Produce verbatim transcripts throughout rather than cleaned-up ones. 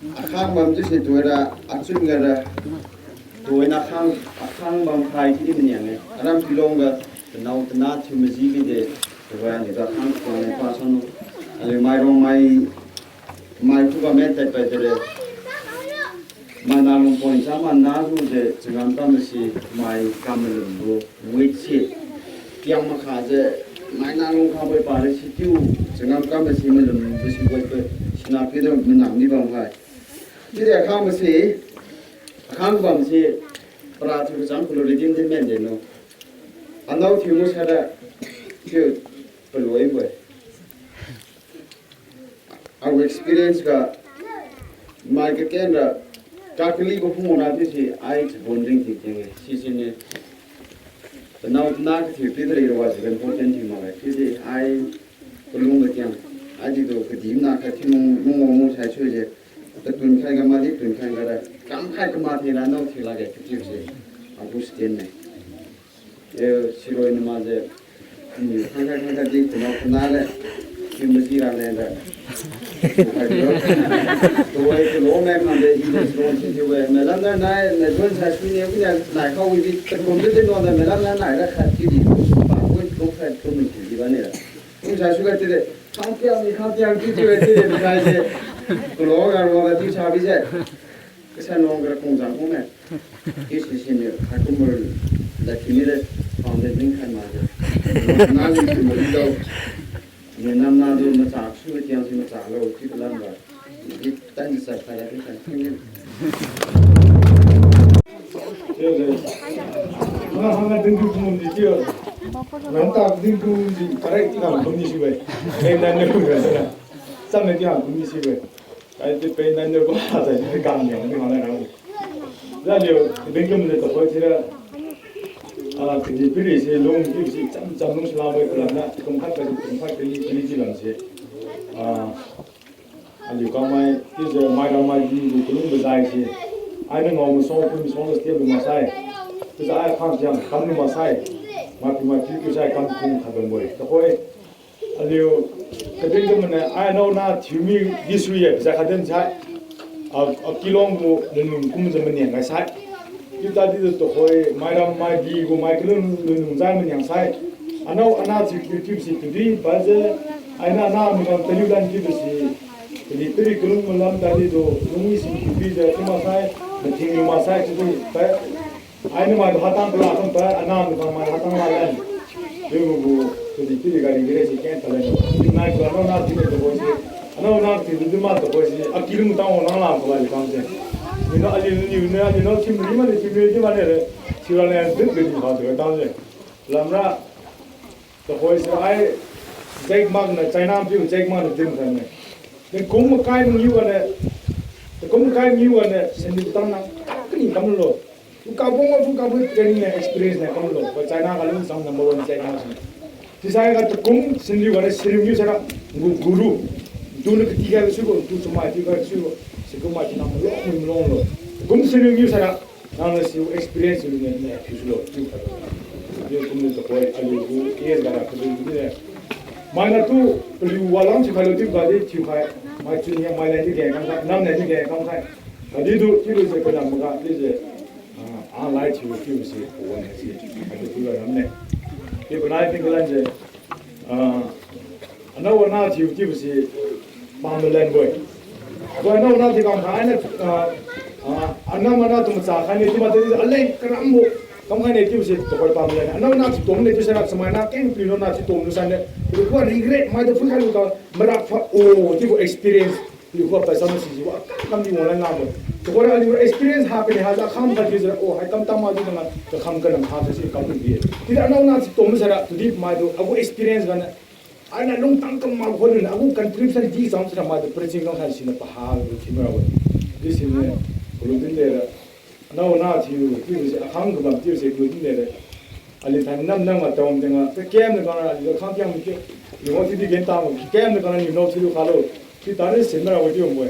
Akhang bam chiuse tuhoira, achun gara, tuhoina akhang, akhang bam khai chiudi maniang-e. Aram Pilong ga, tanao tana thiu maji bide, tuhoira niga akhang tuhoira pa sanu. Aliu mai rong mai, mai khuga men tai pai tere. Mana lungpon chama najiu je changam kam masi mai kam malum gu wit si. Tiang makha je mai na lung kha boi pare si tiu changam kam masi malum gu si boi pe sina pi de manang ni bam hai. Chiudi akhang masi, akhang bam si para thiu chang kulo redeem de men de no. Anao thiu mu sara thiu paloi boi. Agu experience ga, mai kaken ra, kakali gu phung ra chiuse, ai chabon ring ting ting-e. Sisiniu, tanao tana kathiu pidi ri ra wa jiu important thiu makge. Chiudi ai, kalung ga tiang, ai di tu kadimna kathiu mung, mung mung sai sui je. Tatun khai ga madi tun khai ga ra, kam khai kama thila nao thila ge kathiu se. Agu stand ne. Eh, siroi nama je. Hmm, khangkhat khangkhat di tuna tuna le. Kim basi ra le da. Tuwai tulo me khang de, i de siroi si tuwai. Me lam na nai, na juan sa sui ne, kunia nai khau wi di, takum de de no da, me lam na nai ra khat ki di, pa, wai tulo khat tulo min ki di ba ne ra. Kum sa sui ga ti de, khang tiang ni, khang tiang ki ti wai ti de, nai de. Tulo ga ro ga ti sa bi se. Kasan wang kara kung jang kung ne. Kisi sini, hai kumur, da kimi le, pang de ding khan ma de. Na ni kumur dau. Ni nam na du macha, su tiang si macha lo, ti kalam ba. Ni tan di sa sa da di kan. Yo de. Na hang na ding du kumur di ti yo. Nang ta ding du di, correct ti kan kumur di si bai. Kaya dan de kumur di si bai. Sam ne ti kan kumur di si bai. Ai, ti pen dan de ko, ha, tai, ti kam niang, ti kam niang. Jaliu, ti beng kum de to ko, ti ra, ah, ti di piri si, lung, ti si, cham, cham, lung sila, bai, kalam na, ti kum khat, ti kum khat, ti, ti, ti lam si. Ah, aliu kamai, ti se, mai ram mai di, di, kulung bazai si. Ai, na ngau, masong, kum, masong, setiap lu masai. Ti sa, ai, khang, tiang, kam lu masai. Mai, pi, mai, pi, pi, sai, kam, kum, khat, ban, boi. To ko, Aliu, kadin kamane, ai nao na thiumi di sui ye, pisa kadin sai. A, a kilong gu lunlung kum je maniang kai sai. Kita di tu tuhoi, mai ram mai di gu mai kalun lunlung jai maniang sai. Anao ana si kiu kiu si tu di, pa je, ai na na mi kam taliu lan kiu si. Tadi tadi kalung malam tadi tu, lung si kiu kiu je, kuma sai, mating lu ma sai, tu di, pa. Ai numai tu hatang pala kampa, anam tu kamai hatang lalan. Tiu gu, tudi tudi gari gire si ken talen. Nai tu anao na ti tu koi si. Anao na ti tu ma tu koi si. Aki lung tang wang nang la ko lai kam se. Ni na ali ni ni ni no chim ni ma ni chim ni ma ni re. Siwa le dut gari ha tu tang se. Lamra. Tuhoi si ai, Jack Mark na China piu Jack Mark na din khan ne. Ni kum makai mangiu wane, kum makai mangiu wane, seni tang na, kani kam lo. Kum kabong wa kum kabong training na experience na kam lo. Wa China ga lung sang number one Jack Mark si. Tisai ga kum seni wane seni mangiu sara, gu guru. Tu na kati ga su ko, tu chamai ti ga su ko, si kum ma ti na lo, lo, lo. Kum seni mangiu sara. Nang na siu experience lu ne, ne, tu sulo, tu kha. Ni kum ni sa koi, aliu gu, yes, gara, kadu, ni ne. Mai na tu, paliu walang si khailo, tiu kadi, tiu khai. Mai chun ya, mai lai di ge, kam khai, nam lai di ge, kam khai. Kadi du, tiu lu se, kada, maga, di se. Ah, ah, lai tiu, tiu se, ko wan si. Kadi tu la nam ne. Tiu ko nai, tiu ko lan se. Ah, anao anao thiu thiu si pamlan boi. Boi anao anao thiu kam khai na, ah, ah, anao anao tu macha khai ni tu ma tu aleng karam bo. Kam khai ni thiu si tu koi pamlan. Anao anao thiu tom ni tu sana samai na keng pi anao anao thiu tom tu sana. Tu ko regret mai tu phui khai lu ka marak pha o thiu experience. Liu khuwa paisa ma sisi wa kam kam di wanglan lambo. Tukora aliu experience ha kani hajiu kham khat thiujiu, oh, hai kam tama di nanga, kakham kanam ha sisi kam di. Tida anao na si tom sara, tudi mai tu, agu experience gana. Aina lungtang kam ma khon na, agu contribution di sam sara mai tu, preaching kam khat sina paha lu thimra wa. Di sini, kulu din de ra. Anao na thiu, thiu si, akhang kabam thiu si, thiu din de. Ali than nam nam ma tong teng a, kakem na kang ali khang kiang mi thiu. Ni ho thiu di gen ta mo, kakem na kang ni no thiu khalo. Thiu ta ni sin na ra wo thiu mo.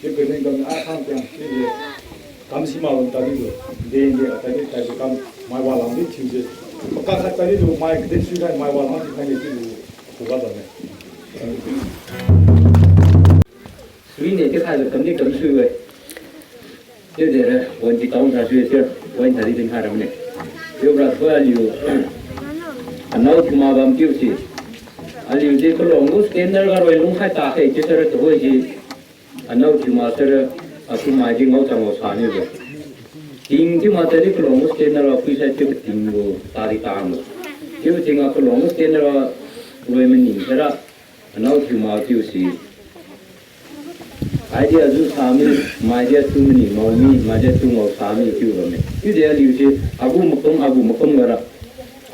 Thiu ke ni kam a khang kiang, thiu di. Kam si ma won ta di do. De de ta di ta di kam mai wa lang di thiu di. Maka khat ta di do mai ke din sui khai mai wa lang di khai ni thiu di. Ku ga da ne. Suine chiu khaijiu kamdi kamsui-e. Chiu dera, wan ki tao sa sui chiu, wan thadi dinkhai ramne. Chiubora thoi aliu, anao thiuma bam chiusi. Aliu di kalong gu standard ga roi lungkhai ta khe chiu sara tuhoi si. Anao thiuma sara, asu mai di ngao chang ngao sa nibo. Ting chiuma tadi kalong gu standard ga phuisai chiu kating gu tadi tamo. Chiu ting a kalong gu standard ga roi maning sara, anao thiuma chiusi. Ai di azu sami, mai di atu maning ngao mi, mai di atu ngao sami chiu bamme. Chiudi aliu si, agu makum, agu makum gara.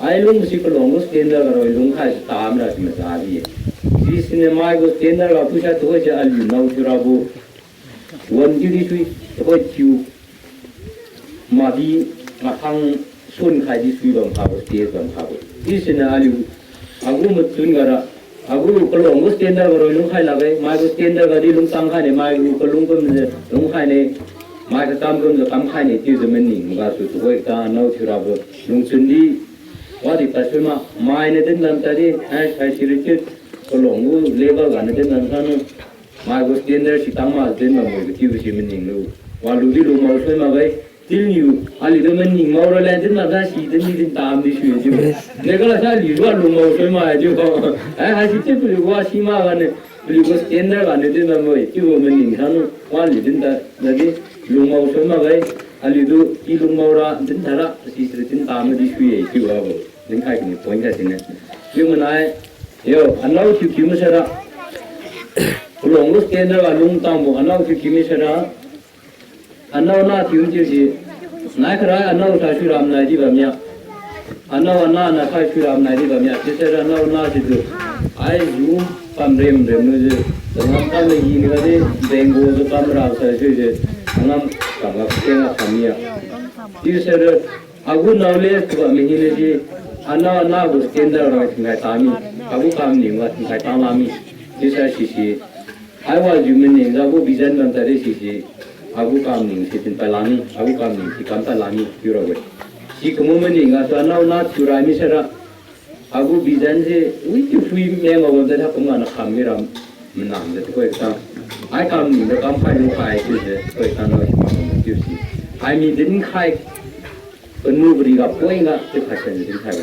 Ai lung si kalong gu standard ga roi lungkhai si tamra si maza di-e. Sisiniu mai gu standard ga phuisa tuhoi si aliu nao thiurabo. Wan chiudi sui, tuhoi thiu. Madi, mahang, sun khai di sui bam khabo, stage bam khabo. Sisiniu aliu, agu machun gara, agu kalong gu standard ga roi lungkhai lakge, mai gu standard ga di lungtang khaine, mai gu kalung kumjiu lungkhaine, mai kakam kumjiu kamkhaine chiujiu maning gasu tuhoi ta nao thiurabo lungchun di, wadi tasui ma, mainiu din bam tadi, hai, hai siri chiu, kalong gu level ganiu din bam sanu. Mai gu standard si tang ma din bambo chiubo si maning lu. Walu di lungmao sui makge, tiniu, aliu di maning ngao raleng din bam sa si din di din tam di sui chiu. Dega lasa aliu wa lungmao sui ma chiu. Ai, haisi chiu paliu wa si ma ganiu, paliu gu standard ganiu din bambo-e chiubo maning sanu, waliu din ta, tadi, lungmao sui makge, aliu tu, i lungmao ra, din tara, si siri din tam di sui-e chiu wabo. Dinkhai kani point ga sine. Chiu manai, yo, anao thiu kiu mi sara. Kalong gu standard ga lungtangbo, anao thiu kiu mi sara. Anao na thiu chiusi. Nai kharai anao sa sui ram nai di bammi-a. Anao ana na khai sui ram nai di bammi-a. Chiusai ra anao na situ. Ai zu pam rem rem lujiu. Tangam kam le hiniga di bengbo jiu kam ra sai suijiu. Tangam kam ga keng ga kam mi-a. Chiusai ra agu knowledge tuga mi hiniu si, anao ana gu standard ra tingkai tami, agu kamning ga tingkai ta lami, chiusai sisi, aiwa jiu maning jiu agu vision bam tadi sisi, agu kamning si tingkai lami, agu kamning si kamta lami chiu rabo-e. Si kamu maning gasu anao na thiurai mi saira, agu vision se, wi thiu phui meng ga wang tadi hakum ga na kam mira manang jiu tuhoi katang. Ai kamning ra kamkhai lungkhai chiujiu tuhoi katang nao si ma chiusi. Ai mi dinkhai, kanu kariga point ga chiu khaisan dinkhai.